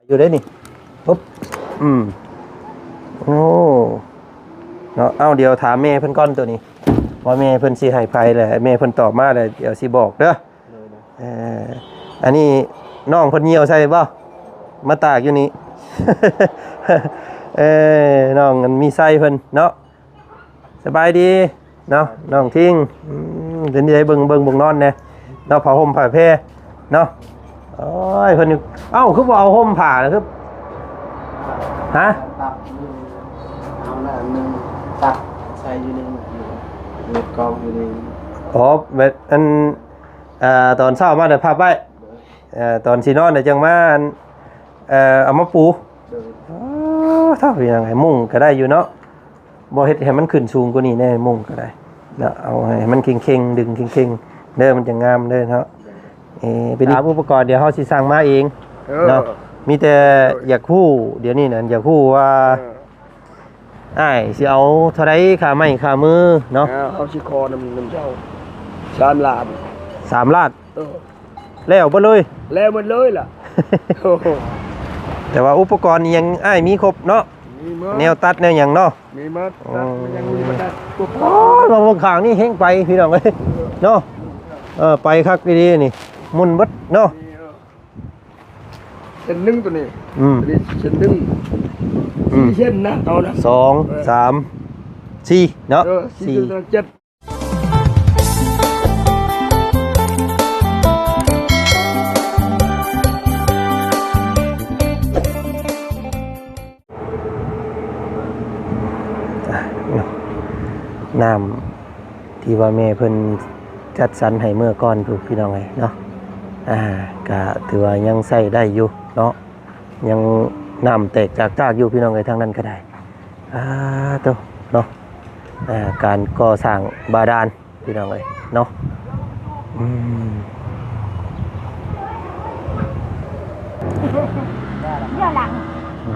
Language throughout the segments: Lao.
ຢູ່ເດ້ນີ້ ປຶບ ອືມ ໂອ້ ເນາະ ເອົາ ດຽວຖາມແມ່ເພິ່ນກ່ອນໂຕນີ້ ວ່າແມ່ເພິ່ນຊິໃຫ້ໃຜແຫຼະ ແມ່ເພິ່ນຕອບມາແລ້ວ ດຽວຊິບອກເດີ. ໂດຍໆ ເອີ ອັນນີ້ນ້ອງເພິ່ນຍ່ຽວໃສ່ບໍ່? ມາຕາກຢູ່ນີ້ ເອີ ນ້ອງອັນມີໄຊເພິ່ນເນາະ. ສະບາຍດີເນາະ ນ້ອງທິງ ອືມ ເປັນໃດ ເບິ່ງ ເບິ່ງ ເບິ່ງນອນແດ່ເນາະ ຜ້າຫົ່ມຜ້າແພເນາະ. ໂອ້ຍ ເພິ່ນ ເອົ້າ ຄືບໍ່ເອົາຫົ່ມຜ້າລະ ຄື ຮະ? ຕັກ ເອົາລະອັນໜຶ່ງ ຕັກໃສ່ຢູ່ນີ້ ມີກອງຢູ່ນີ້. ອໍ ແບບ ອັນ ອ່າ ຕອນເຊົ້າມາໄດ້ພັບໄວ້ ໂດຍ ເອີ ຕອນຊິນອນແລ້ວຈັ່ງມາ ອັນ ເອີ ເອົາມາປູ. ໂດຍ ອໍ ເທົ່າ ພີ່ນ້ອງ ໃຫ້ມຸ້ງກໍໄດ້ຢູ່ເນາະ ບໍ່ເຮັດໃຫ້ມັນຂຶ້ນສູງກວ່ານີ້ແດ່ ມຸ້ງກໍໄດ້ເນາະ ເອົາໃຫ້ມັນເຄັ່ງໆ ດຶງເຄັ່ງໆເດີ ມັນຈະງາມເດີເນາະ. ເອີ ເປັນອຸປະກອນ ດຽວເຮົາຊິສັ່ງມາເອງ ເອີ ເນາະ ມີແຕ່ ໂດຍ ຢາກຮູ້ ດຽວນີ້ນະ ຢາກຮູ້ວ່າ ເອີ ອ້າຍຊິເອົາເທົ່າໃດຄ່າໄມ້ຄ່າມືເນາະ? ເອີ ເຮົາຊິຂໍນຳ ນຳເຈົ້າສາມລ້ານ ສາມລ້ານ. ເອີ ແລ້ວເບິດເລີຍ ແລ້ວເບິດເລີຍລະ. ແຕ່ວ່າອຸປະກອນອີ່ຫຍັງອ້າຍມີຄົບເນາະ? ມີໝົດ ແນວຕັດແນວຫຍັງເນາະ? ມີໝົດ ຕັດ ໂອ້ ຍັງມີໝົດນະ. ໂອ້ຍ ມາເບິ່ງຂ້າງນີ້ແຮງໄປພີ່ນ້ອງເອີຍເນາະ. ເອີ ໄປຄັກອີ່ຫຼີນີ້ ໝຸ່ນເບິດເນາະ. ເອີ ເສັ້ນໜຶ່ງໂຕນີ້ ອືມ ໂຕນີ້ເສັ້ນໜຶ່ງ ອືມ ສີ່ເສັ້ນນະ ເອົານະ ສອງ ເອີ ສາມ ສີ່ເນາະ ເອີ ສີ່ ສີ່ ເຈັດ. ນ້ຳທີ່ວ່າແມ່ເພິ່ນຈັດສັນໃຫ້ເມື່ອກ່ອນພຸ້ນ ພີ່ນ້ອງເອີຍເນາະ. ອ່າ ກະຖືວ່າຍັງໃຊ້ໄດ້ຢູ່ເນາະ ຍັງນ້ຳແຕກຈາກໆຢູ່ ພີ່ນ້ອງເອີຍ ທາງນັ້ນກໍໄດ້. ອ່າ ໂຕເນາະ ອ່າ ການກໍ່ສ້າງບາດານ ພີ່ນ້ອງເອີຍເນາະ. ອືມ ດຽວຫຼັງ ອື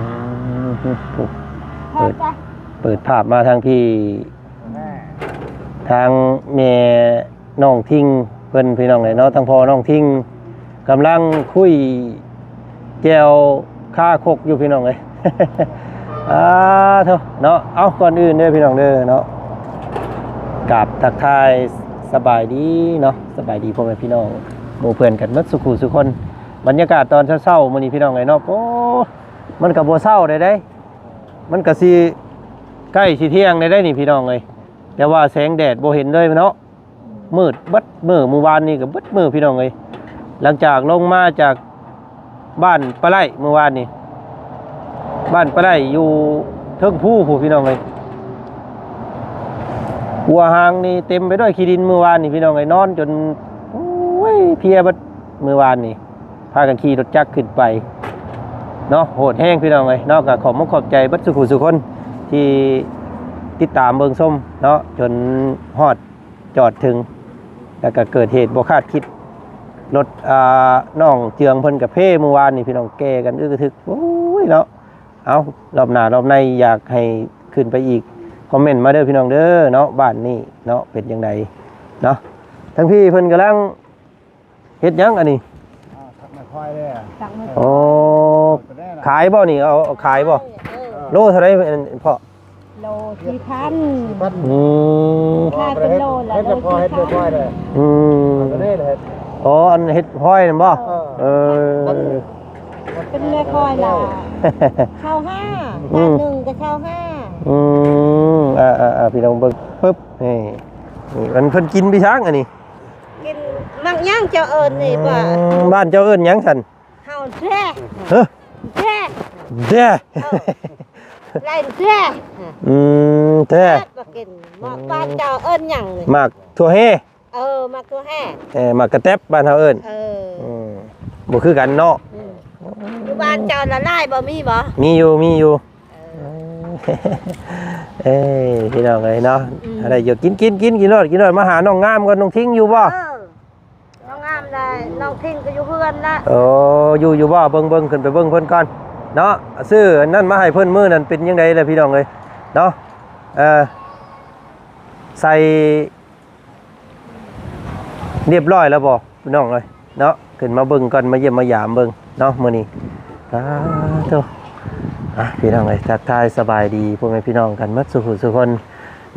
ມ ເປີດ ເປີດພາບມາທາງພີ້ ທາງແມ່ນ້ອງທິງເພິ່ນ ພີ່ນ້ອງເອີຍເນາະ ທາງພໍ່ນ້ອງທິງ ກຳລັງຄຸຍແຈ່ວຄາຄົກຢູ່ ພີ່ນ້ອງເອີຍ. ອ່າ ໂທ້ເນາະ ເອົ້າ ກ່ອນອື່ນເດີພີ່ນ້ອງເດີເນາະ ກາບທັກທາຍສະບາຍດີເນາະ ສະບາຍດີພໍ່ແມ່ພີ່ນ້ອງໝູ່ເພື່ອນກັນໝົດສູ່ຄູ່ສູ່ຄົນ. ບັນຍາກາດຕອນເຊົ້າໆມື້ນີ້ ພີ່ນ້ອງເອີຍເນາະ ໂອ້ ມັນກໍບໍ່ເຊົ້າໃດໆ ມັນກໍຊິໃກ້ຊິທ່ຽງໃດໆນີ້ ພີ່ນ້ອງເອີຍ ແຕ່ວ່າແສງແດດບໍ່ເຫັນເລີຍເນາະ. ມືດເບິດມື້ ມື້ວານນີ້ກໍເບິດມື້ ພີ່ນ້ອງເອີຍ. ຫຼັງຈາກລົງມາຈາກບ້ານປາໄຫຼມື້ວານນີ້ ບ້ານປາໄຫຼຢູ່ເທິງພູພຸ້ນ ພີ່ນ້ອງເອີຍ. ຫົວຫາງນີ້ເຕັມໄປດ້ວຍຂີ້ດິນມື້ວານນີ້ ພີ່ນ້ອງເອີຍ ນອນຈົນ ໂອ້ຍ ເພຍເບິດມື້ວານນີ້ ພາກັນຂີ່ລົດຈັກຂຶ້ນໄປເນາະ. ໂຫດແຮງ ພີ່ນ້ອງເອີຍເນາະ. ກໍຂອບມຸກຂອບໃຈເບິດສູ່ຜູ້ສູ່ຄົນທີ່ຕິດຕາມເບິ່ງຊົມເນາະ ຈົນຮອດ ຈອດເຖິງ ແລ້ວກໍເກີດເຫດບໍ່ຄາດຄິດ ລົດ ອ່າ ນ້ອງເຈືອງເພິ່ນກະເພມື້ວານນີ້ ພີ່ນ້ອງ ແກ່ກັນອຶກກະທຶກ ໂອ້ຍເນາະ. ເອົາ ລອບໜ້າລອບໃນຢາກໃຫ້ຂຶ້ນໄປອີກ ຄອມເມັນມາເດີພີ່ນ້ອງເດີເນາະ ບ້ານນີ້ເນາະ ເປັນຈັ່ງໃດເນາະ. ທາງພີ້ເພິ່ນກຳລັງ ເຮັດຫຍັງອັນນີ້? ອ່າ ສັກໄມ້ຄວາຍເດ້. ສັກໄມ້ຄວາຍ ອໍ ຂາຍບໍ່ນີ້? ເອົາ ເອົາຂາຍບໍ່? ເອີ ໂລເທົ່າໃດ ພໍ່? ໂລສີ່ພັນ. ສີ່ພັນ. ອືມ ຂາຍເປັນໂລລະ ເຮັດແລ້ວພໍເຮັດແລ້ວພໍໄດ້. ອືມ ອັນນີ້ແຫຼະ ອໍ ອັນເຮັດພອຍນັ້ນບໍ່? ເອີ ເອີ ເປັນແມ່ຄວາຍລະ ຊາວຫ້າ. ອືມ ພັນໜຶ່ງກໍຊາວຫ້າ. ອືມ ອ່າໆໆ ພີ່ນ້ອງເບິ່ງປຶບ ນີ້ ນີ້ ມັນເພິ່ນກິນໄປຊາງອັນນີ້ ກິນໝາກຫຍັງເຈົ້າເອີ້ນນີ້ ອືມ ວ່າ ບ້ານເຈົ້າເອີ້ນຫຍັງຊັ້ນ? ເຮົາແຈ ຮະ ແຈ ແຈ ເອີ ໄລ່ແຈ. ອືມ ແຈ ແຈບໍ່ກິນ. ໝາກ ອືມ ບ້ານເຈົ້າເອີ້ນຫຍັງນີ້? ໝາກຖົ່ວແຮ່. ເອີ ໝາກຖົ່ວແຮ່. ເອີ ໝາກກະແຕັບ ບ້ານເຮົາເອີ້ນ. ເອີ ອືມ ບໍ່ຄືກັນເນາະ. ອືມ ຢູ່ບ້ານເຈົ້າລະຫຼາຍບໍ່ ມີບໍ່? ມີຢູ່ ມີຢູ່. ເອີ ເອີ ພີ່ນ້ອງເອີຍເນາະ ອືມ ໄດ້ຢູ່ ກິນ ກິນ ກິນ ກິນໂລດ ກິນໂລດ. ມາຫານ້ອງງາມກ່ອນ ນ້ອງທິງຢູ່ບໍ່? ເອີ ນ້ອງງາມໄດ້ ນ້ອງທິງກໍຢູ່ເຮືອນລະ. ໂອ້ ຢູ່ ຢູ່ບໍ່? ເບິ່ງ ເບິ່ງ ຂຶ້ນໄປເບິ່ງເພິ່ນກ່ອນເນາະ. ຊື້ອັນນັ້ນມາໃຫ້ເພິ່ນມື້ນັ້ນ ເປັນຈັ່ງໃດລະ ພີ່ນ້ອງເອີຍເນາະ? ເອີ ໃສ່ ຮຽບຮ້ອຍແລ້ວບໍ່ ພີ່ນ້ອງເອີຍເນາະ? ຂຶ້ນມາເບິ່ງກ່ອນ ມາຢ້ຽມມາຢາມເບິ່ງເນາະ ມື້ນີ້ ສາທຸ ອ່ະ ພີ່ນ້ອງເອີຍ ທັກທາຍສະບາຍດີພໍ່ແມ່ພີ່ນ້ອງກັນໝົດສູ່ຜູ້ສູ່ຄົນ.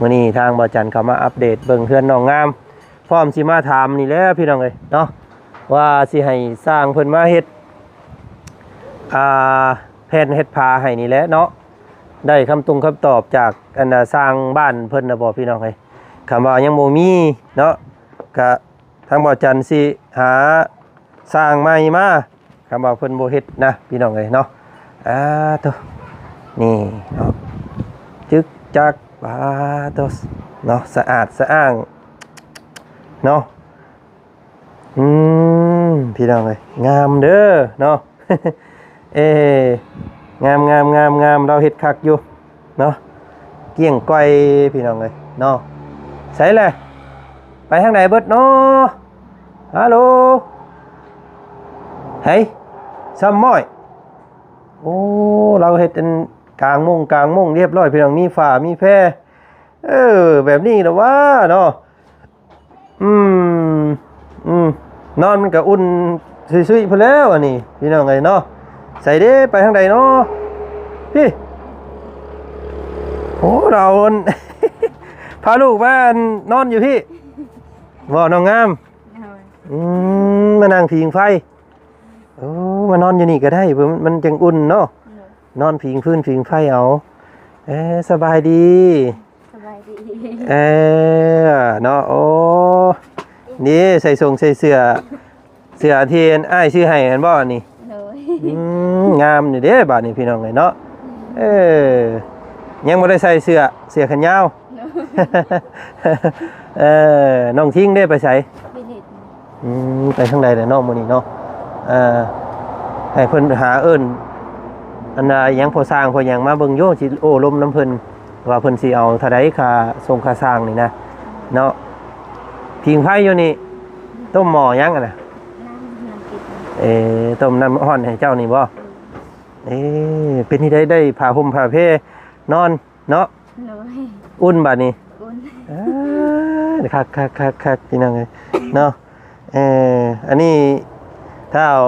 ມື້ນີ້ທາງບ່າວຈັນກໍມາອັບເດດເບິ່ງເຮືອນນ້ອງງາມ ພ້ອມຊິມາຖາມນີ້ແຫຼະພີ່ນ້ອງເອີຍເນາະ ວ່າຊິໃຫ້ຊ່າງເພິ່ນມາເຮັດ ອ່າ ແຜ່ນເຮັດຝາໃຫ້ນີ້ແຫຼະເນາະ. ໄດ້ຄຳຕົງຄຳຕອບຈາກອັນນ່າຊ່າງບ້ານເພິ່ນນະບໍ່ພີ່ນ້ອງເອີຍ? ຄຳວ່າຍັງບໍ່ມີເນາະ ກະ ທາງບ່າວຈັນຊິຫາຊ່າງໃໝ່ມາ ຄຳວ່າເພິ່ນບໍ່ເຮັດນະພີ່ນ້ອງເອີຍເນາະ. ອ່າ ໂຕ ນີ້ເນາະ ຈຶກຈັກ ປາໂຕ ເນາະ ສະອາດສະອ້າງເນາະ. ອືມ ພີ່ນ້ອງເອີຍ ງາມເດີເນາະ. ເອີ ງາມໆໆໆ ລາວເຮັດຄັກຢູ່ເນາະ ກ້ຽງກ່ອຍພີ່ນ້ອງເອີຍເນາະ. ໃສແຫຼະ ໄປທາງໃດເບິດເນາະ? ຮາໂຫຼ ໃສ ຊຳມ້ອຍ. ໂອ້ ລາວເຮັດອັນກາງມຸ້ງກາງມຸ້ງຮຽບຮ້ອຍພີ່ນ້ອງ ມີຝາມີແພ ເອີ ແບບນີ້ລະວ່າເນາະ. ອືມ ອືມ ນອນມັນກະອຸ່ນຊຸຍໆພຸ້ນແລ້ວອັນນີ້ພີ່ນ້ອງເອີຍເນາະ. ໃສເດ ໄປທາງໃດເນາະ? ພີ້ ໂອ້ ລາວ ພາລູກມານອນຢູ່ພີ້ບໍ່ ນ້ອງງາມ? ໂດຍ ອືມ ມານັ່ງຜິງໄຟ. ໂອ້ ມານອນຢູ່ນີ້ກໍໄດ້ ເພາະມັນ ມັນຈັ່ງອຸ່ນເນາະ. ໂດຍ ນອນຜິງຟືນຜິງໄຟເອົາ. ເອີ ສະບາຍດີ. ສະບາຍດີ. ເອີ ເນາະ ໂອ້ ນີ້ໃສ່ຊົງໃສ່ເສື້ອ ເສື້ອທີ່ອ້າຍຊື້ໃຫ້ຫັ້ນບໍ່ນີ້? ໂດຍ ອືມ ງາມຢູ່ເດ້ບາດນີ້ພີ່ນ້ອງເອີຍເນາະ. ເອີ ຍັງບໍ່ໄດ້ໃສ່ເສື້ອ ເສື້ອແຂນຍາວ. ໂດຍ ເອີ ນ້ອງທິງເດ້ໄປໃສ? ໄປຫຼິ້ນ. ອືມ ໄປທາງໃດແຫຼະເນາະມື້ນີ້ເນາະ? ເອີ ໃຫ້ເພິ່ນຫາເອີ້ນ ອັນນ່າ ອີຫຍັງ ພໍ່ຊ່າງພໍ່ຫຍັງມາເບິ່ງຢູ່ ຊິໂອ້ລົມນຳເພິ່ນ ວ່າເພິ່ນຊິເອົາເທົ່າໃດຄ່າຊົງຄ່າຊ່າງນີ້ນະເນາະ. ຜິງໄຟຢູ່ນີ້ ຕົ້ມໝໍ້ຫຍັງຫັ້ນນະ? ນ້ຳ ນ້ຳກິນ. ເອີ ຕົ້ມນ້ຳຮ້ອນໃຫ້ເຈົ້ານີ້ບໍ່? ເອີ ເປັນຈັ່ງໃດ ໄດ້ຜ້າຫົ່ມຜ້າແພນອນ ເນາະ? ໂດຍ ອຸ່ນບາດນີ້. ອຸ່ນ. ເອີ ຄັກໆໆໆ ພີ່ນ້ອງເອີຍເນາະ. ເອີ ອັນນີ້ທ້າວ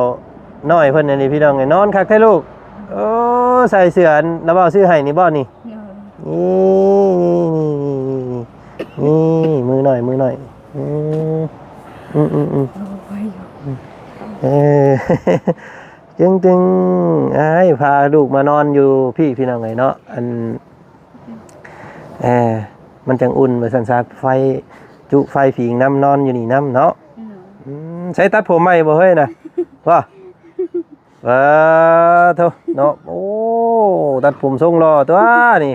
ນ້ອຍເພິ່ນ ອັນນີ້ພີ່ນ້ອງເອີຍ ນອນຄັກແທ້ລູກ. ໂອ້ ໃສ່ເສື້ອອັນລະເວົ້າຊື້ໃຫ້ນີ້ບໍ່ນີ້? ໂດຍ ນີ້ ນີ້ ນີ້ ນີ້ ນີ້ ນີ້ ມືນ້ອຍ ມືນ້ອຍ. ອືມ ອືມ ອືມ ອືມ ໂອ້ຍ ເອີ ຈຶ່ງໆ ອ້າຍ ພາລູກມານອນຢູ່ພີ້ ພີ່ນ້ອງເອີຍເນາະ. ອັນ ເອີ ມັນຈັ່ງອຸ່ນວ່າຊັ້ນຊະ ໄຟ ຈຸໄຟຜິງນຳ ນອນຢູ່ນີ້ນຳເນາະ. ອືມ ອືມ ໃຊ້ຕັດຜົມໃໝ່ບໍ່ເຮີ້ຍນະ? ວ່າ ເອີ ໂທ້ເນາະ ໂອ້ ຕັດຜົມຊົງຫຼໍ່ຕົວະນີ້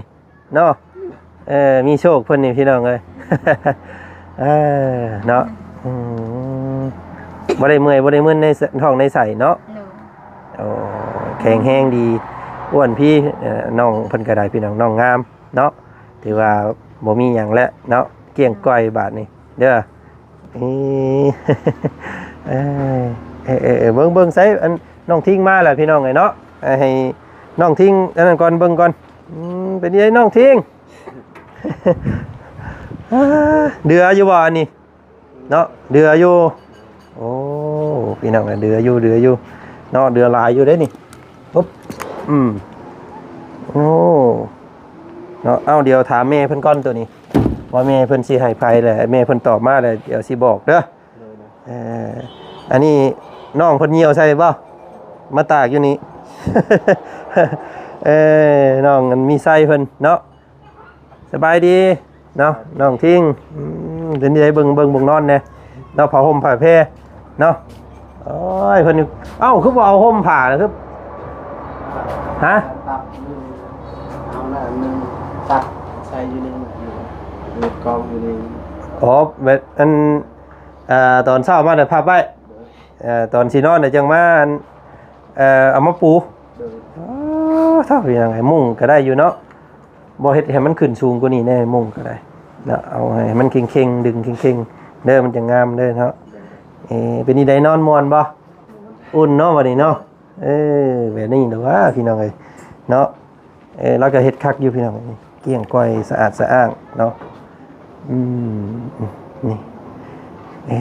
ເນາະ. ເອີ ມີໂຊກເພິ່ນນີ້ ພີ່ນ້ອງເອີຍ ເອີ ເນາະ. ອືມ ບໍ່ໄດ້ເມື່ອຍ ບໍ່ໄດ້ມຶນໃນທ້ອງໃນໄສ້ເນາະ. ໂດຍ ໂອ້ ແຂງແຮງດີ ອ້ວນພີ ເອີ ນ້ອງເພິ່ນກໍໄດ້ ພີ່ນ້ອງ ນ້ອງງາມເນາະ ຖືວ່າບໍ່ມີຫຍັງແລ້ວເນາະ ກ້ຽງກ່ອຍບາດນີ້ເດີ. ເອີ ເອີ ເອີ ເບິ່ງ ເບິ່ງໃສ ອັນ ນ້ອງທິງມາແລ້ວ ພີ່ນ້ອງເອີຍເນາະ. ໃຫ້ນ້ອງທິງອັນນັ້ນກ່ອນ ເບິ່ງກ່ອນ. ອືມ ເປັນຈັ່ງໃດນ້ອງທິງ? ເດືອຢູ່ບໍ່ອັນນີ້? ເນາະ ເດືອຢູ່. ໂອ້ ພີ່ນ້ອງ ເດືອຢູ່ ເດືອຢູ່ເນາະ ເດືອຫຼາຍຢູ່ເດ້ນີ້. ປຶບ ອືມ ໂອ້ ເນາະ. ເອົາ ດຽວຖາມແມ່ເພິ່ນກ່ອນໂຕນີ້ ວ່າແມ່ເພິ່ນຊິໃຫ້ໃຜແຫຼະ ແມ່ເພິ່ນຕອບມາແລ້ວ ດຽວຊິບອກເດີ. ໂດຍ ເອີ ອັນນີ້ນ້ອງເພິ່ນຍ່ຽວໃສ່ບໍ່? ມາຕາກຢູ່ນີ້. ເອີ ນ້ອງອັນມີໄຊເພິ່ນເນາະ. ສະບາຍດີເນາະ ນ້ອງທິງ. ອືມ ເປັນຈັ່ງໃດ ເບິ່ງ ເບິ່ງ ເບິ່ງນອນແດ່ເນາະ ຜ້າຫົ່ມຜ້າແພເນາະ. ໂອ້ຍ ເພິ່ນ ເອົ້າ ຄືບໍ່ເອົາຫົ່ມຜ້າລະ ຄື ຮະ? ຕັດ ເອົາແລ້ວໜຶ່ງ ຕັດໃສ່ຢູ່ນີ້ ຢູ່ ຢູ່ກອງຢູ່ນີ້. ອໍ ແບບ ອັນ ອ່າ ຕອນເຊົ້າມາແລ້ວພັບໄວ້ ໂດຍ ເອີ ຕອນຊິນອນແລ້ວຈັ່ງມາ ອັນ ເອີ ເອົາມາປູ. ໂດຍ ອໍ ເທົ່າ ພີ່ນ້ອງເອີຍ ມຸ້ງກໍໄດ້ຢູ່ເນາະ. ບໍ່ເຮັດໃຫ້ມັນຂຶ້ນສູງກວ່ານີ້ແດ່ ມຸ້ງກໍໄດ້ເນາະ ເອົາໃຫ້ມັນເຄັ່ງໆ ດຶງເຄັ່ງໆເດີ ມັນຈະງາມເດີເນາະ. ເອີ ເປັນຈັ່ງໃດ ນອນມ່ວນບໍ່? ອຸ່ນເນາະ ບັດນີ້ເນາະ. ເອີ ແບບນີ້ແຫຼະວ່າ ພີ່ນ້ອງເອີຍເນາະ. ເອີ ລາວກໍເຮັດຄັກຢູ່ ພີ່ນ້ອງເອີຍ ກ້ຽງກ່ອຍ ສະອາດສະອ້າງເນາະ. ອືມ ນີ້ ເອີ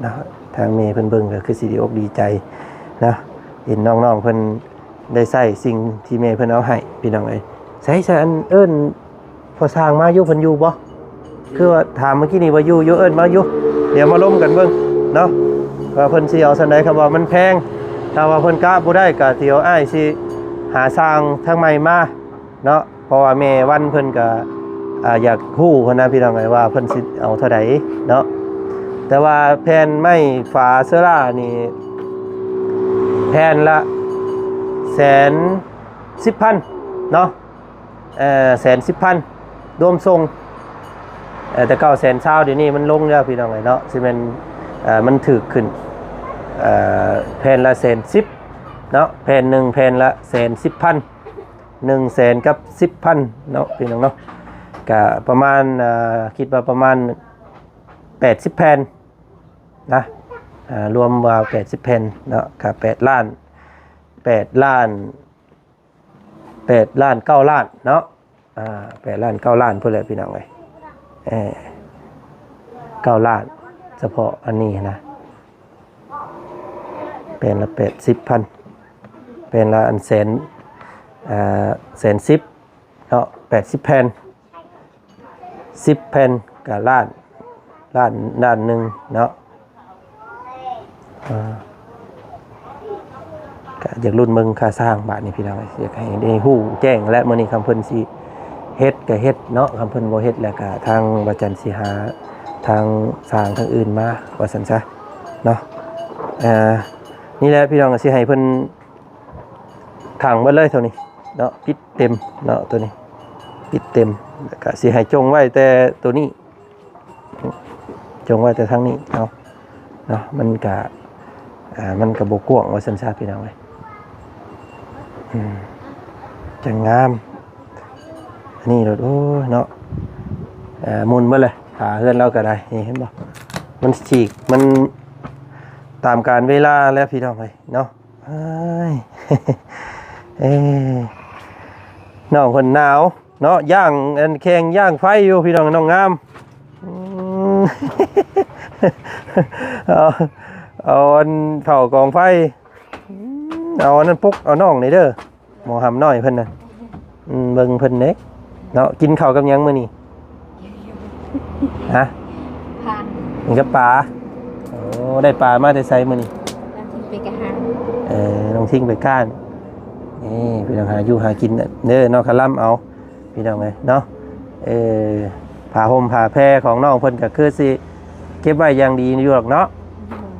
ເນາະ ທາງແມ່ເພິ່ນເບິ່ງກໍຄືຊິດີອົກດີໃຈເນາະ ເຫັນນ້ອງໆເພິ່ນ ໄດ້ໃຊ້ສິ່ງທີ່ແມ່ເພິ່ນເອົາໃຫ້ພີ່ນ້ອງເອີຍ. ໃສ ໃສ ອັນເອີ້ນພໍ່ຊ່າງມາຢູ່ ເພິ່ນຢູ່ບໍ່? ຄືວ່າຖາມເມື່ອກີ້ນີ້ວ່າຢູ່ ຢູ່ ເອີ້ນມາຢູ່. ດຽວມາລົມກັນເບິ່ງເນາະ ວ່າເພິ່ນຊິເອົາສ່ຳໃດ. ຄັນວ່າມັນແພງ ຖ້າວ່າເພິ່ນກະບໍ່ໄດ້ ກະດຽວອ້າຍຊິຫາຊ່າງທາງໃໝ່ມາເນາະ. ເພາະວ່າແມ່ວັນເພິ່ນກະ ອ່າ ຢາກຮູ້ຫັ້ນນະພີ່ນ້ອງເອີຍ ວ່າເພິ່ນຊິເອົາເທົ່າໃດເນາະ. ແຕ່ວ່າແຜ່ນໄມ້ຝາເຊີລານີ້ ແຜ່ນລະແສນສິບພັນເນາະ ເອີ ແສນສິບພັນ ລວມສົ່ງ. ເອີ ແຕ່ເກົ່າແສນຊາວ ດຽວນີ້ມັນລົງແລ້ວພີ່ນ້ອງເອີຍເນາະ. ຊິແມ່ນ ເອີ ມັນຖືກຂຶ້ນ ເອີ ແຜ່ນລະແສນສິບເນາະ ແຜ່ນໜຶ່ງ ແຜ່ນລະແສນສິບພັນ ໜຶ່ງແສນກັບສິບພັນເນາະພີ່ນ້ອງເນາະ. ກະປະມານ ເອີ ຄິດວ່າປະມານແປດສິບແຜ່ນນະ ເອີ ລວມວ່າແປດສິບແຜ່ນເນາະ ກະແປດລ້ານ ແປດລ້ານ ແປດລ້ານ ເກົ້າລ້ານເນາະ. ອ່າ ແປດລ້ານ ເກົ້າລ້ານພຸ້ນແຫຼະພີ່ນ້ອງເອີຍ ເອີ ເກົ້າລ້ານ ສະເພາະອັນນີ້ນະ. ແຜ່ນລະແປດສິບພັນ ແຜ່ນລະອັນແສນ ເອີ ແສນສິບເນາະ ແປດສິບແຜ່ນ ສິບແຜ່ນກະລ້ານ ລ້ານ ລ້ານໜຶ່ງເນາະ. ເອີ ກະຢາກລຸ້ນເບິ່ງຄ່າສ້າງບາດນີ້ພີ່ນ້ອງເອີຍ ຢາກໃຫ້ໄດ້ຮູ້ແຈ້ງ ແລະ ມື້ນີ້ຄຳເພິ່ນຊິເຮັດກະເຮັດເນາະ ຄຳເພິ່ນບໍ່ເຮັດແລ້ວກະທາງວາຈັນຊິຫາທາງຊ່າງທາງອື່ນມາ ວ່າຊັ້ນຊະເນາະ. ເອີ ນີ້ແຫຼະພີ່ນ້ອງ ຊິໃຫ້ເພິ່ນຂັງເບິດເລີຍໂຕນີ້ເນາະ ປິດເຕັມເນາະ ໂຕນີ້ປິດເຕັມ. ແລ້ວກະຊິໃຫ້ຈົ່ງໄວ້ແຕ່ໂຕນີ້ ຈົ່ງໄວ້ແຕ່ທາງນີ້ເອົາເນາະ. ມັນກະ ອ່າ ມັນກະບໍ່ກວ້າງວ່າຊັ້ນຊະພີ່ນ້ອງເອີຍ ອືມ ຈັ່ງງາມ. ອັນນີ້ໂລດ ໂອ້ຍເນາະ ເອີ ໝຸ່ນເບິດເລີຍ ຝາເຮືອນລາວກະໄດ້ ນີ້ເຫັນບໍ່ ມັນສີກ ມັນຕາມການເວລາແລ້ວພີ່ນ້ອງເອີຍເນາະ. ເອີຍ ເອີ ນ້ອງເພິ່ນໜາວເນາະ ຍ່າງ ອັນ ແຂ່ງຍ່າງໄຟຢູ່ພີ່ນ້ອງ ນ້ອງງາມ ອືມ ເອົາ ເອົາອັນເຜົາກອງໄຟ ອືມ ເອົາອັນນັ້ນປົກເອົານ້ອງນີ້ເດີ ໝໍຫຳນ້ອຍເພິ່ນນະ. ອືມ ເບິ່ງເພິ່ນເດ້ເນາະ. ກິນເຂົ້າກັບຫຍັງມື້ນີ້? ຮະ? ປາ. ກິນກັບປາ. ໂອ້ ໄດ້ປາມາແຕ່ໃສມື້ນີ້? ນ້ອງທິງໄປກະຫາ. ເອີ ນ້ອງທິງໄປກ້ານ. ນີ້ພີ່ນ້ອງຫາຢູ່ຫາກິນເດີເນາະ ຄະລຳເອົາ ພີ່ນ້ອງເອີຍເນາະ. ເອີ ຜ້າຫົ່ມຜ້າແພຂອງນ້ອງເພິ່ນກະຄືຊິເກັບໄວ້ຢ່າງດີຢູ່ດອກເນາະ.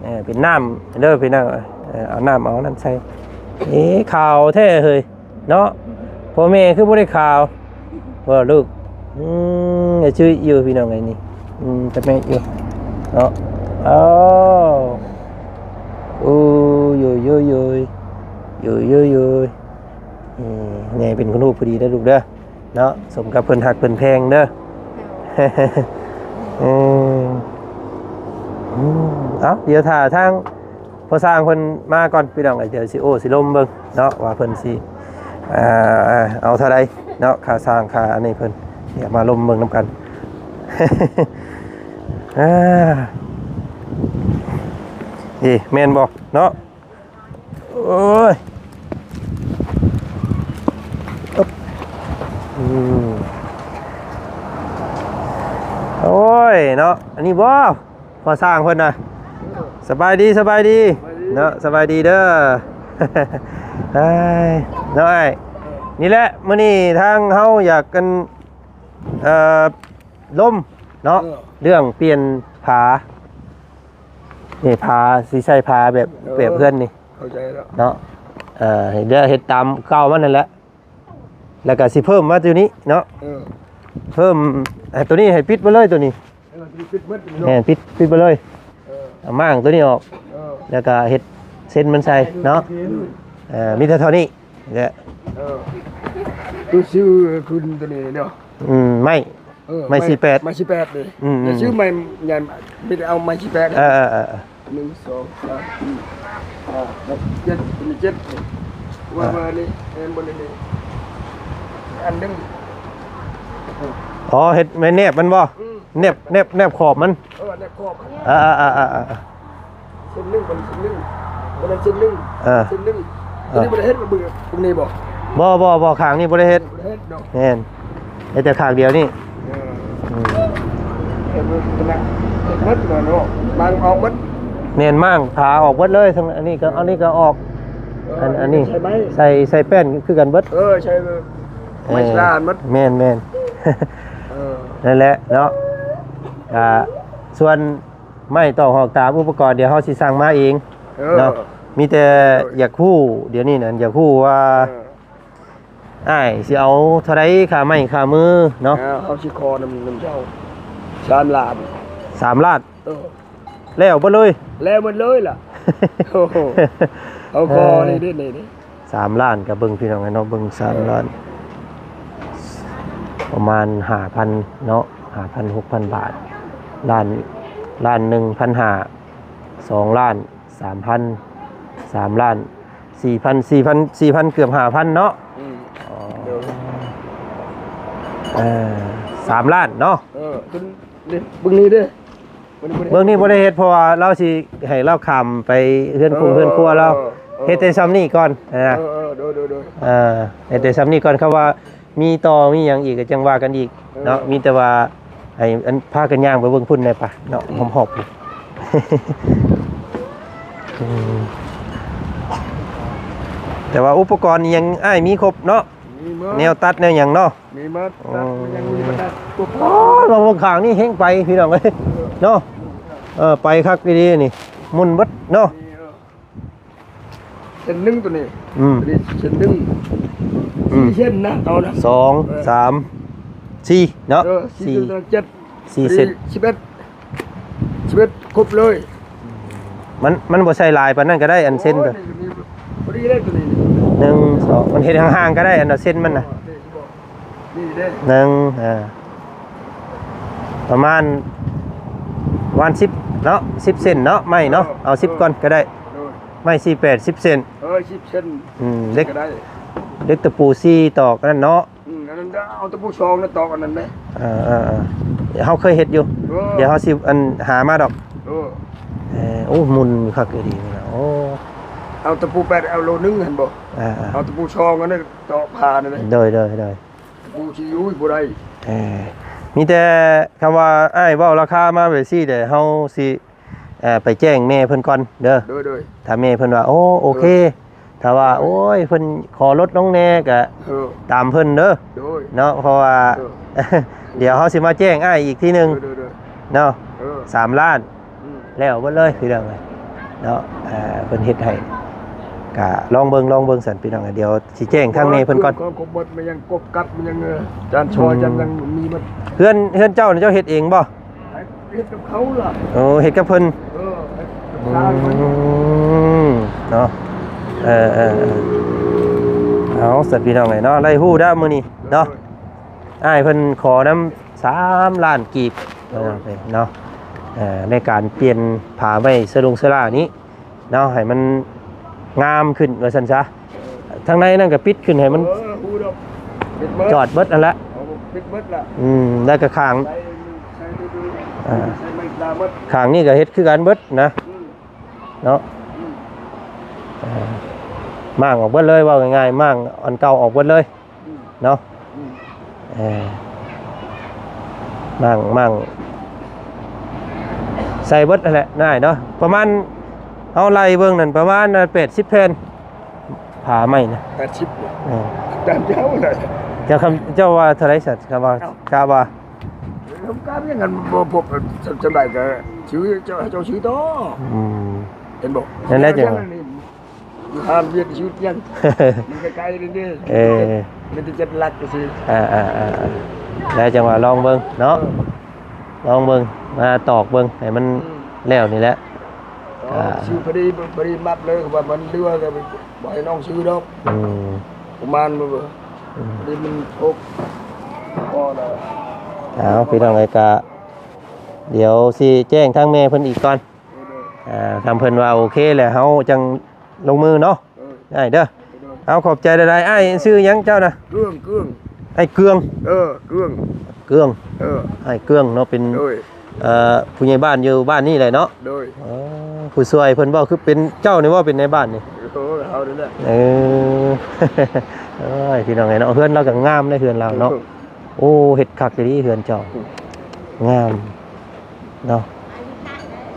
ເອີ ເປັນນ້ຳເດີພີ່ນ້ອງ. ເອີ ເອົານ້ຳເອົານັ້ນໃສ່. ເອ ຂາວແທ້ເຮີ້ຍເນາະ. ພໍ່ແມ່ຄືບໍ່ໄດ້ຂາວບໍ່ລູກ? ອືມ ອາ ຈື່ຢູ່ພີ່ນ້ອງເອີຍນີ້. ອືມ ແຕ່ແມ່ຢູ່ເນາະ. ເອົາ ໂອ້ຍ ໂອ້ຍ ໂອ້ຍ ໂອ້ຍ ໂອ້ຍ ໂອ້ຍ. ອືມ ໃຫຍ່ເປັນຄົນຮູ້ຜູ້ດີເດີລູກເດີ. ເນາະ ສົມກັບເພິ່ນຮັກເພິ່ນແພງເດີ. ເອີ ອືມ ເອົາ ດຽວຖ້າທາງພໍ່ຊ່າງເພິ່ນມາກ່ອນ ພີ່ນ້ອງເອີຍ. ດຽວຊິໂອ້ຊິລົມເບິ່ງເນາະ ວ່າເພິ່ນຊິ ເອົາເທົ່າໃດເນາະ ຄ່າຊ່າງຄ່າອັນນີ້ເພິ່ນ. ດຽວມາລົມເບິ່ງນຳກັນ. ເອີ ເອີ ແມ່ນບໍ່ເນາະ? ໂອ້ຍ ອຶບ ອືມ ໂອ້ຍເນາະ. ອັນນີ້ບໍ່ ພໍ່ຊ່າງເພິ່ນນະ. ສະບາຍດີ ສະບາຍດີເນາະ ສະບາຍດີເດີ. ເອີຍ ເນາະອ້າຍ ນີ້ແຫຼະ ມື້ນີ້ທາງເຮົາຢາກກັນ ເອີ ລົມເນາະ ເອີ ເລື່ອງປ່ຽນຝາ. ນີ້ຝາ ຊິໃສ່ຝາແບບ ເອີ ແບບເຮືອນນີ້ ເຂົ້າໃຈແລ້ວເນາະ. ເອີ ເຮັດ ເຮັດຕາມເກົ່າມັນນັ້ນແຫຼະ ແລ້ວກະຊິເພີ່ມມາຢູ່ນີ້ເນາະ. ເອີ ເພີ່ມ ໃຫ້ໂຕນີ້ໃຫ້ປິດໄປເລີຍ ໂຕນີ້. ເອີ ປິດໝົດເນາະ. ແມ່ນ ປິດ ປິດໄປເລີຍ. ເອີ ເອົາມ້າງໂຕນີ້ອອກ. ເອີ ແລ້ວກະເຮັດເສັ້ນມັນໃສ່ເນາະ. ເອີ ມີແຕ່ເທົ່ານີ້ແຫຼະ. ເອີ ຄືຊື້ຄືນໂຕນີ້ເນາະ. ອືມ ໄມ້ ເອີ ໄມ້ ໄມ້ສີ່ແປດ ໄມ້ສີ່ແປດນີ້. ອືມ ແລ້ວຊື້ໄມ້ໃຫຍ່ ມີແຕ່ເອົາໄມ້ສີ່ແປດ. ເອີ ເອີ ເອີ ເອີ ໜຶ່ງ ສອງ ສາມ ສີ່ ຫ້າ ຫົກ ເຈັດ ເຈັດ ວ່າ ອ່າ ວ່ານີ້ ເຫັນບໍ່ນີ້ ອັນໜຶ່ງ. ອໍ ເຮັດໄມ້ແນບມັນບໍ່? ອືມ ແນບ ແນບ ແນບຂອບມັນ. ເອີ ແນບຂອບ. ອ່າໆໆໆ ເສັ້ນໜຶ່ງ ມັນເສັ້ນໜຶ່ງ ມັນເສັ້ນໜຶ່ງ. ເອີ ເສັ້ນໜຶ່ງ. ອັນນີ້ບໍ່ໄດ້ເຮັດ ເບິ່ງ ເບິ່ງນີ້ບໍ່? ບໍ່ ບໍ່ ບໍ່ ຂ້າງນີ້ບໍ່ໄດ້ເຮັດ ບໍ່ໄດ້ເຮັດເນາະ. ແມ່ນ ເຮັດແຕ່ຂ້າງດຽວນີ້. ເອີ ອືມ ເຮັດເບິດນະ ເຮັດເບິດເນາະ ມ້າງອອກເບິດ. ແມ່ນ ມ້າງຝາອອກເບິດເລີຍ ທັງອັນນີ້ກໍ ເອີ ອັນນີ້ກໍອອກ. ເອີ ອັນ ອັນນີ້ ອັນນີ້ໃສ່ໄມ້ ໃສ່ ໃສ່ແປ້ນຄືກັນເບິດ. ເອີ ໃສ່ ເອີ ໄມ້ສະຫຼານໝົດ. ແມ່ນ ແມ່ນ ເອີ ນັ້ນແຫຼະເນາະ. ອ່າ ສ່ວນໄມ້ຕອກຫອກຕາມ ອຸປະກອນ ດຽວເຮົາຊິສັ່ງມາເອງ ເອີ ເນາະ. ມີແຕ່ ໂດຍ ຢາກຮູ້ ດຽວນີ້ນັ້ນ ຢາກຮູ້ວ່າ ເອີ ອ້າຍຊິເອົາເທົ່າໃດຄ່າໄມ້ຄ່າມືເນາະ? ເອີ ເຮົາຊິຂໍນຳ ນຳເຈົ້າສາມລ້ານ. ສາມລ້ານ? ເອີ ແລ້ວເບິດເລີຍ? ແລ້ວເບິດເລີຍລະ. ໂອ້ໂຫ ເອົາ ເອີ ຂໍນີ້ເດ້ ນີ້ເດ້ ສາມລ້ານ ກໍເບິ່ງພີ່ນ້ອງເອີຍເນາະ ເບິ່ງ ເອີ ສາມລ້ານ ປະມານຫ້າພັນເນາະ ຫ້າພັນ ຫົກພັນບາດ. ລ້ານ ລ້ານໜຶ່ງພັນຫ້າ ສອງລ້ານ ສາມພັນ ສາມລ້ານ ສີ່ພັນ ສີ່ພັນ ສີ່ພັນ ເກືອບຫ້າພັນເນາະ. ອືມ ອໍ ໂດຍ ເອີ ສາມລ້ານເນາະ. ເອີ ເບິ່ງນີ້ເດ້ ເບິ່ງນີ້ບໍ່ໄດ້ເຮັດ ເພາະວ່າລາວຊິໃຫ້ລາວຂ້າມໄປເຮືອນຄົງ ເອີ ເຮືອນຄົວລາວ. ເອີ ເຮັດແຕ່ຊ່ຳນີ້ກ່ອນນະ. ເອີ ເອີ ໂດຍ ໂດຍ ໂດຍ ເອີ ເຮັດແຕ່ຊ່ຳນີ້ກ່ອນ. ຄຳວ່າມີຕໍ່ມີຫຍັງອີກກໍຈັ່ງວ່າກັນອີກເນາະ. ເອີ ມີແຕ່ວ່າ ໃຫ້ອັນ ພາກັນຍ່າງໄປເບິ່ງພຸ້ນແດ່ປະເນາະ. ອືມ ຮອບໆ ອືມ ແຕ່ວ່າອຸປະກອນອີ່ຫຍັງອ້າຍມີຄົບເນາະ? ມີໝົດ ແນວຕັດແນວຫຍັງເນາະ? ມີໝົດ ຕັດ ອືມ ມັນຍັງມີບັນດາ ໂອ້ຍ ມາເບິ່ງຂ້າງນີ້ແຮງໄປພີ່ນ້ອງເອີຍ ເອີ ເນາະ. ເອີ ໄປຄັກອີ່ຫຼີນີ້ ໝຸ່ນເບິດເນາະ. ມີ ເອີ ເສັ້ນໜຶ່ງຕົວນີ້ ອືມ ຕົວນີ້ເສັ້ນໜຶ່ງ ອືມ ສີ່ເສັ້ນນະ ເອົານະ ສອງ ເອີ ສາມ ສີ່ເນາະ. ເອີ ສີ່ ສີ່ ເຈັດ ສີ່ເສັ້ນ ສິບເອັດ ສິບເອັດ ຄົບເລີຍ. ມັນ ມັນບໍ່ໃສ່ຫຼາຍປານນັ້ນກໍໄດ້ ອັນເສັ້ນ ໂອ້ຍ ໂຕນີ້ກໍມີພໍດີເດ້ ຕົວນີ້ ໜຶ່ງ ສອງ ມັນເຮັດຫ່າງໆກໍໄດ້ ອັນເສັ້ນມັນນະ. ນີ້ເດ້ ໜຶ່ງ ເອີ ປະມານ ປະມານສິບເນາະ ສິບເສັ້ນເນາະ ໄມ້ເນາະ. ເອີ ເອົາສິບ ເອີ ກ່ອນກໍໄດ້ ໂດຍ ໄມ້ສີ່ແປດ ສິບເສັ້ນ. ເອີ ສິບເສັ້ນ ອືມ ເຫຼັກ ກໍໄດ້ ເຫຼັກຕະປູສີ່ຕອກນັ້ນເນາະ. ອືມ ອັນນັ້ນເອົາຕະປູສອງນັ້ນຕອກອັນນັ້ນເດ້. ເອີໆໆ ເຮົາເຄີຍເຮັດຢູ່. ເອີ ດຽວເຮົາຊິ ອັນ ຫາມາດອກ. ເອີ ເອີ ໂອ້ ໝຸ່ນຄັກອີ່ຫຼີນີ້ນະ. ໂອ້ ເອົາຕະປູແປດ ເອົາໂລໜຶ່ງຫັ້ນບໍ່? ເອີໆ ເອົາຕະປູສອງອັນນັ້ນຕອກຜ່ານັ້ນເດ້. ໂດຍໆໆ ຕະປູທີ່ຢູ່ບໍ່ໄດ້. ເອີ ມີແຕ່ຄຳວ່າອ້າຍເວົ້າລາຄາມາແບບຊີ້ແຫຼະ ເຮົາຊິ ເອີ ໄປແຈ້ງແມ່ເພິ່ນກ່ອນເດີ. ໂດຍໆ ຖ້າແມ່ເພິ່ນວ່າ ໂອ້ ໂອເຄ ໂດຍ ຖ້າວ່າ ໂດຍ ໂອ້ຍ ເພິ່ນຂໍລົດລົງແດ່ກະ ເອີ ຕາມເພິ່ນເດີ ໂດຍ ເນາະ. ເພາະວ່າ ເອີ ດຽວເຮົາຊິມາແຈ້ງອ້າຍອີກທີໜຶ່ງ ໂດຍໆໆ ເນາະ. ເອີ ສາມລ້ານ ອືມ ແລ້ວເບິດເລີຍ ຄືເລື່ອງເນາະ. ເອີ ເພິ່ນເຮັດໃຫ້ ກະລອງເບິ່ງ ລອງເບິ່ງຊັ້ນ ພີ່ນ້ອງ. ດຽວຊິແຈ້ງທາງແມ່ເພິ່ນກ່ອນ. ເຄື່ອງຂອງຄົບໝົດ ມັນຍັງກົບກັບ ມັນຍັງ ເອີ ຈານຊອຍ ອືມ ຈານຍັງມີໝົດ. ເຮືອນ ເຮືອນເຈົ້ານີ້ເຈົ້າເຮັດເອງບໍ່? ເຮັດກັບເຂົາລະ. ໂອ້ ເຮັດກັບເພິ່ນ. ເອີ ເຮັດກັບຊາຍເພິ່ນ ອືມ ເນາະ. ເອີໆໆ ເອົາຊັ້ນ ພີ່ນ້ອງເອີຍເນາະ ໄດ້ຮູ້ແລ້ວມື້ນີ້ເນາະ. ໂດຍ ອ້າຍເພິ່ນຂໍນຳສາມລ້ານກີບ ເອີ ເນາະ ເອີ ໃນການປ່ຽນຜ້າໄມ້ສະດົງສະຫຼານີ້ ເນາະ ໃຫ້ມັນງາມຂຶ້ນວ່າຊັ້ນຊະ. ທາງໃນນັ້ນກໍປິດຂຶ້ນໃຫ້ມັນ ເອີ ຮູ້ດອກ ປິດເບິດ ຈອດເບິດຫັ້ນແຫຼະ ເອົາປິດເບິດລະ. ອືມ ແລ້ວກໍຂ້າງ ໃສ່ ໃສ່ ເອີ ໃສ່ໄມ້ຕາເບິດ. ຂ້າງນີ້ກໍເຮັດຄືກັນເບິດນະ ອືມ ເນາະ. ອືມ ເອີ ມ້າງອອກເບິດເລີຍ ເວົ້າງ່າຍໆ ມ້າງອັນເກົ່າອອກເບິດເລີຍ. ອືມ ເນາະ ອືມ ເອີ ໝັ້ງ ໝັ້ງ ໃສ່ເບິດຫັ້ນແຫຼະນາຍເນາະ. ປະມານ ເຮົາໄລ່ເບິ່ງນັ້ນ ປະມານແປດສິບແຜ່ນ ຜ້າໄມ້ນະ ແປດສິບ ເອີ ຕາມເຈົ້າແຫຼະ. ເຈົ້າ ເຈົ້າວ່າເທົ່າໃດຊັ້ນ ຄຳວ່າ ເອົ້າ ກະວ່າ ເອີ ກະຍັງບໍ່ພົບ ສຳ ສຳໄດກໍຊື້ ເຈົ້າ ເຈົ້າຊື້ຕໍ່. ອືມ ເຫັນບໍ່? ນັ້ນແຫຼະ ຈັ່ງວ່າ ຢູ່ຫ້າງວຽກຢູ່ທຽງ ມັນໃກ້ໆນີ້ເດ້. ເອີ ມີແຕ່ເຈັດຫຼັກຊື່. ອ່າໆໆ ແລ້ວຈັ່ງວ່າລອງເບິ່ງເນາະ. ເອີ ລອງເບິ່ງ ມາຕອກເບິ່ງໃຫ້ມັນ ອືມ ແລ້ວນີ້ແຫຼະ. ເອີ ອ່າ ຊື້ພໍດີ ພໍດີມັດເລີຍ ວ່າມັນເຫຼືອກໍບໍ່ໃຫ້ນ້ອງຊື້ດອກ. ອືມ ປະມານ ອືມ ພໍດີມັນຫົກພໍແລ້ວ. ເອົາ ພີ່ນ້ອງເອີຍ ກະດຽວຊິແຈ້ງທາງແມ່ເພິ່ນອີກກ່ອນ. ເອີ ເອີ ອ່າ ຖ້າເພິ່ນວ່າໂອເຄແລ້ວ ເຮົາຈັ່ງລົງມືເນາະ. ເອີ ອ້າຍເດີ. ເອີ ເອົາ ຂອບໃຈຫຼາຍໆ. ອ້າຍຊື່ຫຍັງເຈົ້ານະ? ເກືອງ ເກືອງ ອ້າຍເກືອງ. ເອີ ເກືອງ ເກືອງ. ເອີ ອ້າຍເກືອງເນາະ ເປັນ ໂດຍ ເອີ ຜູ້ໃຫຍ່ບ້ານຢູ່ບ້ານນີ້ແຫຼະເນາະ. ໂດຍ ເອີ ຜູ້ຊ່ວຍເພິ່ນບໍ່ ຄືເປັນເຈົ້ານີ້ບໍ່ ເປັນນາຍບ້ານນີ້? ໂອ້ ເຮົາ ເອີ ໂອ້ຍ ພີ່ນ້ອງເອີຍເນາະ ເຮືອນລາວກໍງາມເດ້ ເຮືອນລາວເນາະ. ໂອ້ ເຮັດຄັກອີ່ຫຼີເຮືອນເຈົ້າ ງາມເນາະ.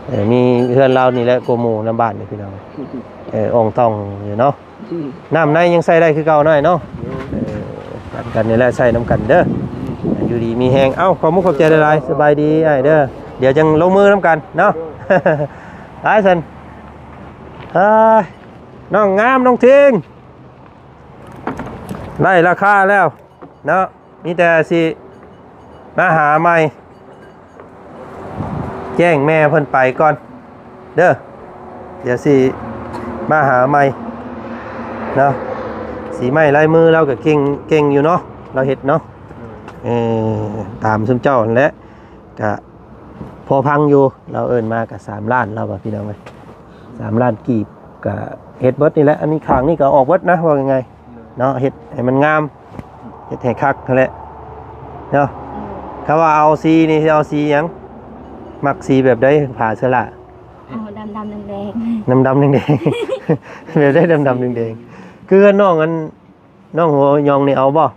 ເອີ ມີເຮືອນລາວນີ້ແຫຼະກວ່າໝູ່ນຳບ້ານນີ້ ພີ່ນ້ອງ. ເອີ ອ່ອງຕ່ອງຢູ່ເນາະ. ນ້ຳໃນຍັງໃຊ້ໄດ້ຄືເກົ່ານ້ອຍເນາະ. ເອີ ກັນ ກັນນີ້ແຫຼະ ໃຊ້ນຳກັນເດີ. ຢູ່ດີມີແຮງ. ເອົ້າ ຂອບມຸກຂອບໃຈຫຼາຍໆ. ສະບາຍດີອ້າຍເດີ. ດຽວຈັ່ງລົງມືນຳກັນເນາະ. ໄປຊັ້ນ. ເອີ ນ້ອງງາມ ນ້ອງທິງ ໄດ້ລາຄາແລ້ວເນາະ. ມີແຕ່ຊິມາຫາໃໝ່ ແຈ້ງແມ່ເພິ່ນໄປກ່ອນເດີ. ດຽວຊິມາຫາໃໝ່ເນາະ. ສີໄມ້ລາຍມືລາວກໍເກັ່ງ ເກັ່ງຢູ່ເນາະ ລາວເຮັດເນາະ. ເອີ ຕາມຊຸມເຈົ້າຫັ້ນແຫຼະ ກະພໍພັງຢູ່. ລາວເອີ້ນມາກະສາມລ້ານ ລາວວ່າ ພີ່ນ້ອງເອີຍ ສາມລ້ານກີບ ກະເຮັດເບິດນີ້ແຫຼະ. ອັນນີ້ຂ້າງນີ້ກໍອອກເບິດນະ ເວົ້າງ່າຍໆເນາະ. ເຮັດໃຫ້ມັນງາມ ເຮັດໃຫ້ຄັກຫັ້ນແຫຼະເນາະ. ຄຳວ່າເອົາສີນີ້ຊິເອົາສີຫຍັງ? ມັກສີແບບໃດ? ຜ້າເສື້ອລາ ເອົາດຳໆແດງໆ ດຳໆແດງໆ ແບບໃດ? ດຳໆແດງໆ. ຄືນ້ອງອັນ ນ້ອງຫົວຍອງນີ້ເອົາບໍ່?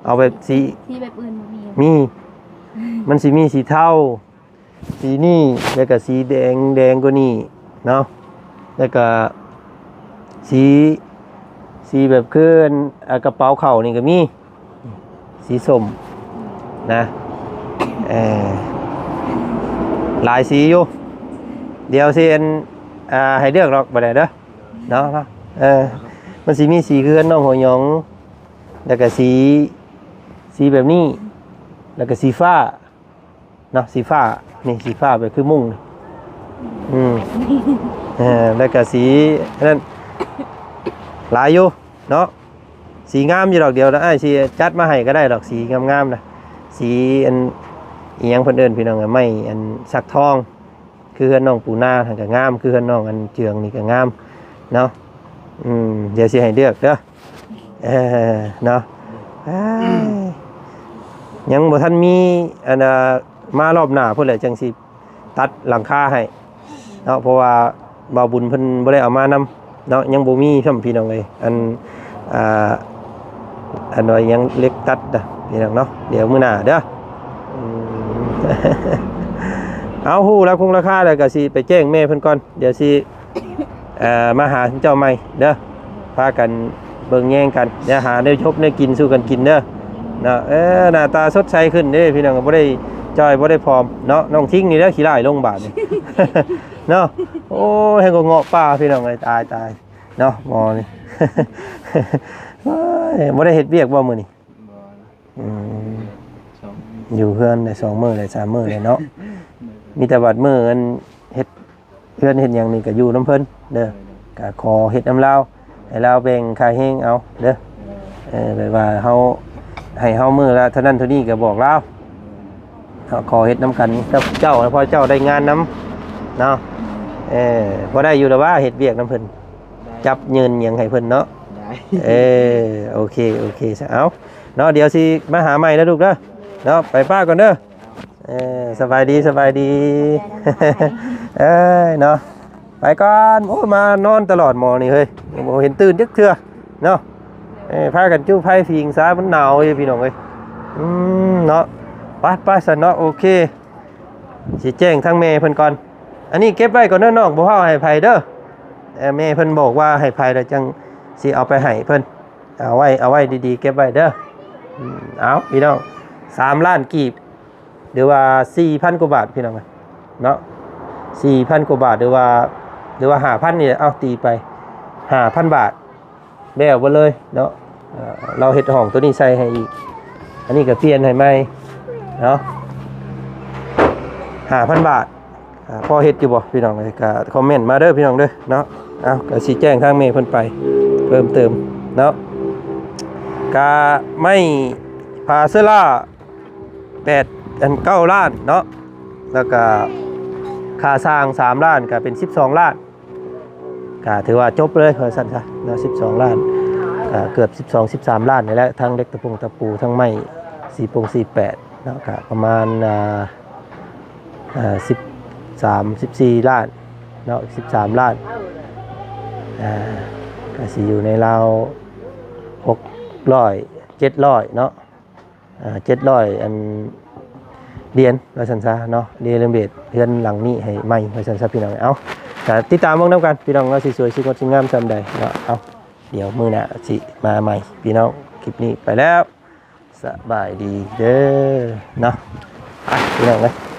ເອົາແບບສີ ສີແບບອື່ນບໍ່ມີ? ມີ ມັນຊິມີສີເທົາ ສີນີ້ ແລ້ວກໍສີແດງ ແດງກວ່ານີ້ເນາະ. ແລ້ວກໍສີ ສີແບບຄືອັນ ອາ ກະເປົາເຂົ້ານີ້ກໍມີ ສີສົ້ມນະ. ເອີ ຫຼາຍສີຢູ່. ດຽວຊິອັນ ອ່າ ໃຫ້ເລືອກດອກ ບໍ່ໄດ້ເດີເນາະ. ເອີ ມັນຊິມີສີຄືເຮືອນນ້ອງຫົວຍອງ ແລ້ວກໍສີ ສີແບບນີ້ ແລ້ວກໍສີຟ້າເນາະ. ສີຟ້ານີ້ ສີຟ້າແບບຄືມຸ້ງນີ້ ອືມ ເອີ ແລ້ວກໍສີອັນນັ້ນ ຫຼາຍຢູ່ເນາະ. ສີງາມຢູ່ດອກ. ດຽວອ້າຍຊິຈັດມາໃຫ້ກໍໄດ້ດອກ ສີງາມໆນະ. ສີອັນ ອີຫຍັງເພິ່ນເອີ້ນ ພີ່ນ້ອງ ໄມ້ອັນສັກທອງ ຄືເຮືອນນ້ອງປູນາຫັ້ນກໍງາມ ຄືເຮືອນນ້ອງອັນເຈືອງນີ້ກໍງາມເນາະ. ອືມ ດຽວຊິໃຫ້ເລືອກເດີ ເອີ ເນາະ. ອ້າຍ ຍັງບໍ່ທັນມີອັນ ອ່າ ມາລອບໜ້າພຸ້ນແຫຼະ ຈັ່ງຊິຕັດຫຼັງຄາໃຫ້ເນາະ ເພາະວ່າບ່າວບຸນເພິ່ນບໍ່ໄດ້ເອົາມານຳ ເນາະ ຍັງບໍ່ມີຊ້ຳ ພີ່ນ້ອງເອີຍ. ອັນ ອ່າ ອັນວ່າຫຍັງ ເຫຼັກຕັດນະ ພີ່ນ້ອງເນາະ. ດຽວມື້ໜ້າເດີ. ອືມ ເອົາ ຮູ້ລາຄົງລາຄາແລ້ວກໍຊິໄປແຈ້ງແມ່ເພິ່ນກ່ອນ. ດຽວຊິ ເອີ ມາຫາເຈົ້າໃໝ່ເດີ ພາກັນເບິ່ງແຍງກັນ ດຽວຫາແນວຢູ່ແນວກິນສູ່ກັນກິນເດີເນາະ. ເອີ ໜ້າຕາສົດໃສຂຶ້ນເດ້ ພີ່ນ້ອງ ບໍ່ໄດ້ຈ່ອຍ ບໍ່ໄດ້ຜອມເນາະ. ນ້ອງທິງນີ້ແຫຼະຂີ້ຮ້າຍລົງບາດນີ້ ເນາະ. ໂອ້ຍ ແຮງກໍເງາະປ່າ ພີ່ນ້ອງເອີຍ ຕາຍ ຕາຍເນາະ ໝໍນີ້. ໂອ້ຍ ບໍ່ໄດ້ເຮັດວຽກບໍ່ມື້ນີ້? ບໍ່ນະ ອືມ ສອງ ຢູ່ເຮືອນໄດ້ສອງມື້ໄດ້ສາມມື້ແລ້ວເນາະ. ມີແຕ່ບາດມື້ອັນເຮັດເຮືອນເຮັດຫຍັງນີ້ກໍຢູ່ນຳເພິ່ນເດີ ໂດຍ ກໍຂໍເຮັດນຳລາວ ໃຫ້ລາວແບ່ງຄ່າແຮງເອົາເດີ. ເອີ ແບບວ່າເຮົາ ໃຫ້ເຮົາມື້ລະເທົ່ານັ້ນເທົ່ານີ້ກໍບອກລາວ ເຮົາຂໍເຮັດນຳກັນກັບເຈົ້າ ໃຫ້ພໍ່ເຈົ້າໄດ້ງານນຳເນາະ. ເອີ ພໍໄດ້ຢູ່ລະວ່າເຮັດວຽກນຳເພິ່ນ ໄດ້ ຈັບເງິນຫຍັງໃຫ້ເພິ່ນເນາະ. ໄດ້ ເອີ ໂອເຄ ໂອເຄ ເອົາເນາະ ດຽວຊິມາຫາໃໝ່ເດີລູກເດີເນາະ. ໄປປ້າກ່ອນເດີ. ເອີ ສະບາຍດີ ສະບາຍດີ. ເອີຍ ເນາະ ໄປກ່ອນ. ໂອ້ຍ ມານອນຕະຫຼອດໝໍນີ້ເຮີ້ຍ ບໍ່ເຫັນຕື່ນຈັກເທື່ອເນາະ. ເອີ ພາກັນຈຸໄຟຜິງຊາ ມັນໜາວຢູ່ ພີ່ນ້ອງເອີຍ. ອືມ ເນາະ ໄປ ໄປຊັ້ນເນາະ. ໂອເຄ ຊິແຈ້ງທາງແມ່ເພິ່ນກ່ອນ. ອັນນີ້ເກັບໄວ້ກ່ອນເດີນ້ອງ ບໍ່ເວົ້າໃຫ້ໃຜເດີ. ເອີ ແມ່ເພິ່ນບອກວ່າໃຫ້ໃຜແລ້ວຈັ່ງຊິເອົາໄປໃຫ້ເພິ່ນ. ເອົາໄວ້ ເອົາໄວ້ດີໆ ເກັບໄວ້ເດີ. ອືມ ເອົາ ພີ່ນ້ອງ ສາມລ້ານກີບ ຫຼືວ່າສີ່ພັນກວ່າບາດ ພີ່ນ້ອງເນາະ ສີ່ພັນກວ່າບາດ ຫຼືວ່າ ຫຼືວ່າຫ້າພັນນີ້ແຫຼະ ເອົາ ຕີໄປຫ້າພັນບາດ ແລ້ວເບິດເລີຍເນາະ. ເອີ ລາວເຮັດຫ້ອງໂຕນີ້ໃສ່ໃຫ້ອີກ ອັນນີ້ກໍປ່ຽນໃຫ້ໃໝ່ເນາະ ຫ້າພັນບາດ. ອ່າ ພໍເຮັດຢູ່ບໍ່ພີ່ນ້ອງເອີຍ ກໍຄອມເມັນມາເດີພີ່ນ້ອງເດີເນາະ. ເອົາ ກໍຊິແຈ້ງທາງແມ່ເພິ່ນໄປເພີ່ມເຕີມເນາະ. ກະໄມ້ ພາເຊີລາ ແປດ ອັນ ເກົ້າລ້ານເນາະ ແລ້ວກະຄ່າຊ່າງສາມລ້ານ ກະເປັນສິບສອງລ້ານ ກະຖືວ່າຈົບເລີຍວ່າຊັ້ນຊະເນາະ. ສິບສອງລ້ານ ກະເກືອບສິບສອງ ສິບສາມລ້ານນີ້ແຫຼະ ທັງເຫຼັກຕະປົງຕະປູ ທັງໄມ້ ສີ່ປົງ ສີ່ແປດ ເນາະ ກະປະມານ ອ່າ ອ່າ ສິບສາມ ສິບສີ່ລ້ານເນາະ ສິບສາມລ້ານ. ອ່າ ກໍຊິຢູ່ໃນລາວ ຫົກຮ້ອຍ ເຈັດຮ້ອຍເນາະ ເອີ ເຈັດຮ້ອຍ ອັນ ຫຼຽນວ່າຊັ້ນຊະເນາະ ເຣໂນເວດເຮືອນຫຼັງນີ້ໃຫ້ໃໝ່ວ່າຊັ້ນຊະພີ່ນ້ອງ. ເອົາ ກໍຕິດຕາມເບິ່ງນຳກັນພີ່ນ້ອງເນາະ ຊິສວຍຊິງົດຊິງາມສ່ຳໃດເນາະ. ເອົາ ດຽວມື້ໜ້າຊິມາໃໝ່ພີ່ນ້ອງ. ຄລິບນີ້ໄປແລ້ວ ສະບາຍດີເດີເນາະ ໄປພີ່ນ້ອງເອີຍ.